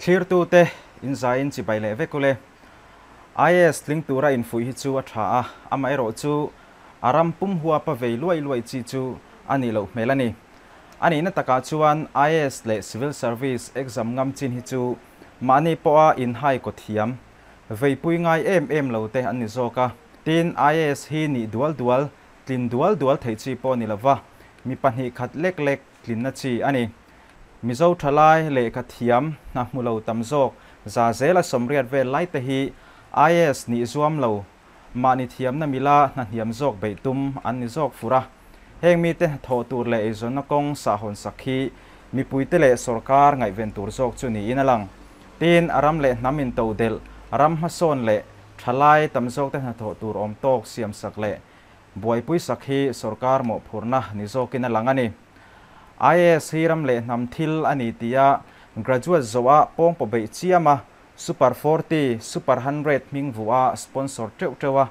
Thlirtute in zaiin chibai leh vek ule. IAS tling tura infuih hi chu a tha a, amaherawhchu a ram pum huapa vei luai luai chi chu a nih loh hmel a ni. A nihna takah chuan IAS leh Civil Service exam ngam chin hi chu mahni pawha inhai kaw thiam, veipui ngai em em lo te an ni zawk a. Tin, IAS hi nih dual dual, tlin dual dual theih chi pawh ni lova, mi pahnih khat lek lek tlinna chi a ni. Mizo thalai lehkha thiam hna hmu lo tam zawk za zela 80 vel lai te hi IAS nih zuam lo, mahni thiamna mila hna hniam zawk beih tum an ni zawk fur a. Heng mite hnathawh tur leh eizawnna kawng sahhawn sak hi mipuite leh sawrkar ngaihven tur zawk chu niin a lang. Tin, a ram leh hnam intodelh, ram hmasawn leh thalai tam zawkte hnathawh tur awm tawk siamsak leh buaipui sak hi sawrkar mawhphurhna ni zawkin a lang a ni. IAS hi ram leh hnam thil a ni tia graduate zawha pawngpaw beih chiam a, Super 40, Super 100 hming vuah a sponsor teuh teuh a,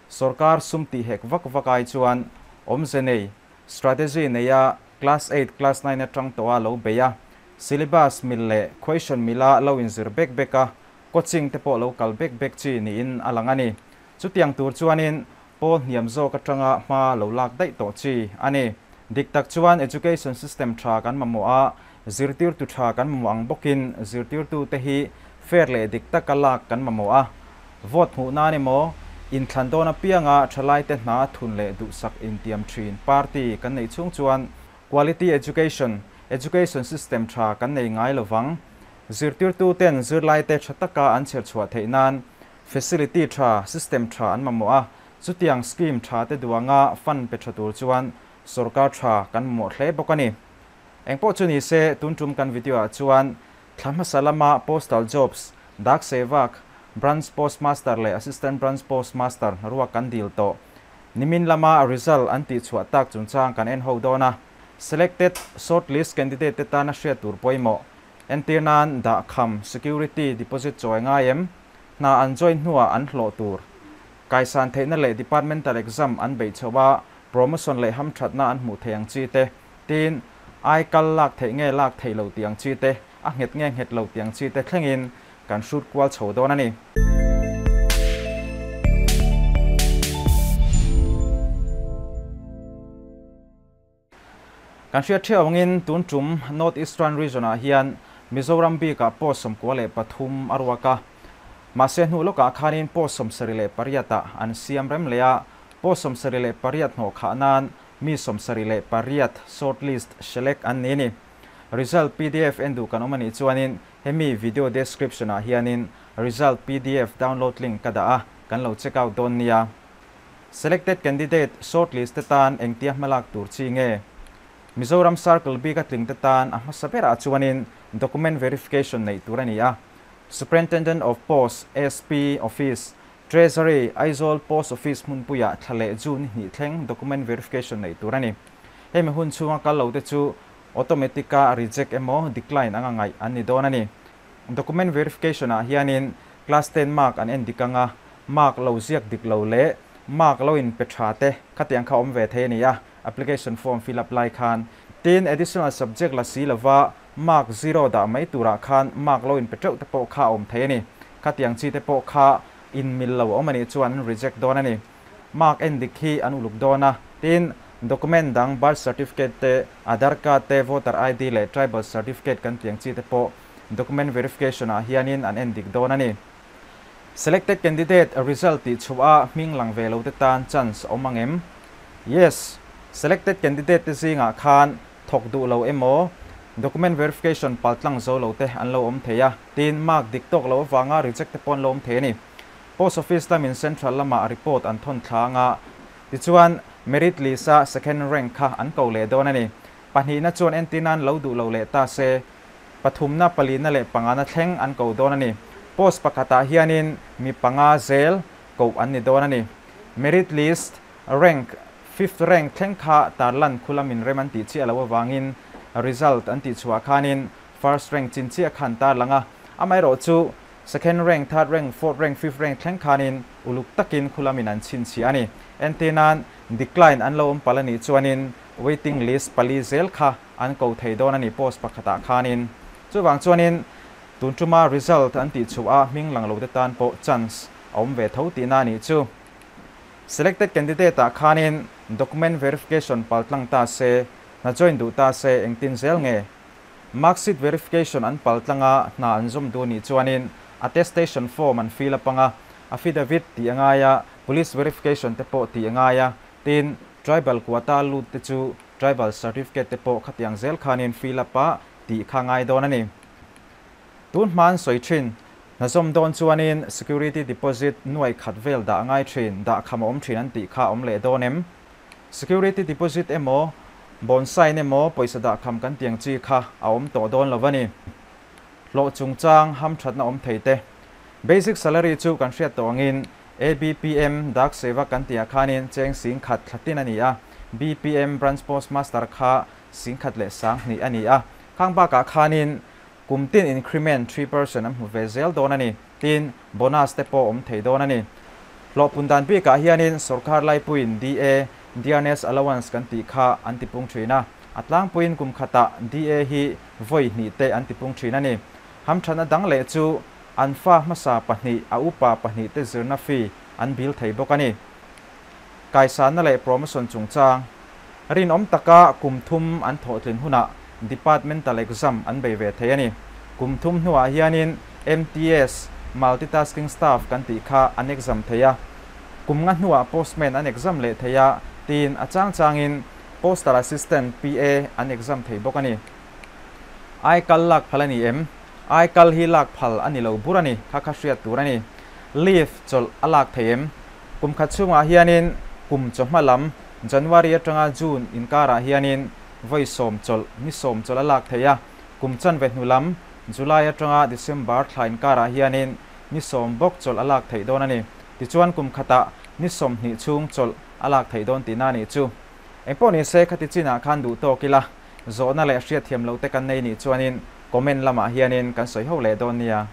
sawrkar sum tih hek vak vak ai chuan awmze nei, strategy neia Class 8, Class 9 atang tawha lo bei a, syllabus mil leh question mila lo inzir bek bek a, coaching te pawh lo kal bek bek chi niin a lang a ni. Chutiang tur chuanin Pawl hniam zawk atanga hma lo lak daih tawh chi a ni. Dik tak chuan education system tha kan mamawh a, zirtirtu tha kan mamawh ang bawkin zirtirtute hi fair leh dik taka lak kan mamawh a. Vote hmuh nan emaw, inthlan dawn apianga thalaite hna thun leh duhsak intiam thin party kan neih chhung chuan quality education, education system tha kan nei ngai lovang. Zirtirtuten zirlaite tha taka an chherchhuah theih nan Facility tha, system tha an mamawh a, chutiang scheme tha te duanga fund pe tha tur chuan sorkar tha kan mamawh hle bawk a ni. Engpawh chu ni se, tun tum kan video ah chuan thla hmasa lama postal jobs, Dak Sevak, Branch Postmaster leh Assistant Branch Postmaster hnaruak kan dil tawh. Nimin lama result an tihchhuah tak chungchang kan en ho dawn a, selected shortlist candidate te tana hriat tur pawimawh. Entir nan dah kham security deposit chawi ngai em? Hna an join hnuah an hlawh tur. Kaisan theihna leh departmental exam an beih chhoh a, promotion leh hamthatna an hmuh theih ang chi te, tin, ai kal lak theih nge lak theih loh tih ang chi te, a nghet nge nghet loh tih ang chi te thlengin kan hrut kual chho dawn a ni. Kan hriat theuh angin tun tum North Eastern Region ah hian Mizoram bikah post 93 a ruak a. Mahse hnu lawkah khanin post 78 ah an siam rem leh a, post 78 hnawh khah nan mi 78 short list select an ni a ni. Result pdf en duh kan awm a nih chuanin hemi video description ah hianin result pdf download link ka dah a, kan lo check out dawn nia. Selected candidate shortlist te tan engtia hmalak tur chi nge? Mizoram Circle bik a tling te tan a hmasa berah chuanin document verification neih tur a ni a. Superintendent of Post, SP, Office, Treasury, Aizawl Post Office hmunpuiah thla leh June ni hnih thleng document verification neih tur a ni. Hemi hun chhunga kal lo te chu automatic-a reject emaw decline anga ngaih an ni dawn a ni. Document verification-ah hianin Class 10 mark an en dik anga, mark lo ziak dik lo leh mark lo in pe tha te khatiang kha awm ve thei a ni a, application form fill up lai khan. Tin, additional subject la si lova mark zero dah mai turah khan mark lo in pe teuh te pawh kha a awm thei a ni. Khatiang chi te pawh kha in mil lo a awm a nih chuan an reject dawn a ni. Mark en dik hi an uluk dawn a. Tin, document dang birth certificate te, Aadhaar card te, voter ID leh tribal certificate kan tiang chi te pawh Document verification ah hianin an en dik dawn a ni. Selected candidate result tih chhuah a hming lang ve lo te tan chance a awm ang em? Yes. Selected candidate te zingah khan thawk duh lo emaw, document verification paltlang zo lo te an lo awm thei a, tin mark dik tawk lo avanga reject te pawh an lo awm thei a ni. Post office lamin central lamah report an thawn thla anga, tichuan merit list a second rank kha an ko leh dawn a ni. Pahnihna chuan entir nan lo duh lo leh ta se, pathumna, palina leh pangana thleng an ko dawn a ni. Post pakhatah hianin mi panga zel koh an ni dawn a ni. Merit list rank fifth rank thleng kha tarlan khula min rem an tih chiah loh avangin result an tih chhuah khanin first rank chin chiah kha an tarlang a. Amaherawh chu second rank, third rank, fourth rank, fifth rank thleng khanin uluk takin khula min an chhinchhiah a ni. Entirnan decline an lo awm palh a nih chuanin waiting list pali zel kha an ko thei dawn a ni post pakhatah khanin. Chuvang chuanin Tun tuma result an tih chhuah a hming lang lo te tan pawh chance a awm ve tho tihna a nih chu. Selected candidate ah khanin document verification paltlang ta se, hna join duh ta se engtin zel nge? Marksheet verification an paltlang a, hna an zawm duh nih chuanin attestation form an fill up anga, affidavit tih a ngai a, police verification te pawh tih a ngai a, tin tribal quota lut te chu tribal certificate te pawh khatiang zel khanin fill up a tih kha ngai dawn a ni. Tun hma an sawi thin, hna zawm dawn chuanin security deposit nuai khat vel dah ngai thin, dah kham a awm thin an tih kha a awm leh dawn em? Security deposit emaw, bond sign emaw pawisa dah kham kan tiang chi kha a awm tawh dawn lo a ni. Hlawh chungchang hamthatna awm thei te. Basic salary chu kan hriat tawh angin ABPM Dak Sevak kan tihah khanin cheng sing khat thla tin a ni a, BPM Branch Postmaster kha sing khat leh sang hnih a ni a. Khang bakah khanin kum tin increment 3% an hmu ve zel dawn a ni. Tin, bonus te pawh awm thei dawn a ni. Hlawh pun dan bikah hianin sorkar laipuiin DA, Dearness Allowance kan tih kha an tipung thin a. A tlangpuiin kum khatah DA hi vawi hnih te an tipung thin a ni. Hamthatna dang leh chu an fa hmasa pahnih, a upa pahnih te zirna fee an bill thei bawk a ni. Kaisanna leh promotion chungchang rinawm taka kum thum an thawhtlin hunah departmental exam an bei ve thei a ni. Kum thum hnuah hianin MTS, Multitasking Staff, kan tih kha an exam thei a. Kum nga hnuah postman an exam leh thei a, tiin a chang changin Postal Assistant, PA, an exam thei bawk a ni. Ai kal lak phal a ni em? Ai kal hi lak phal a ni lo bur a ni, kha kha hriat tur a ni. Leave chawlh a lak thei em? Kum khat chhungah hianin kum chawhma lam, January atanga June inkarah hianin vawi sawm chawlh, ni sawm chawlh a lak thei a, kum chanve hnu lam, July atanga December thla inkarah hianin ni sawm bawk chawlh a lak theih dawn a ni. Tichuan kum khatah ni 20 chhung chawlh a lak theih dawn tihna a nih chu. Engpawh ni se khati chinah khan duh tawk ila, zawhna leh hriatthiam loh te kan nei nih chuanin comment lamah hianin kan sawi ho leh dawn nia.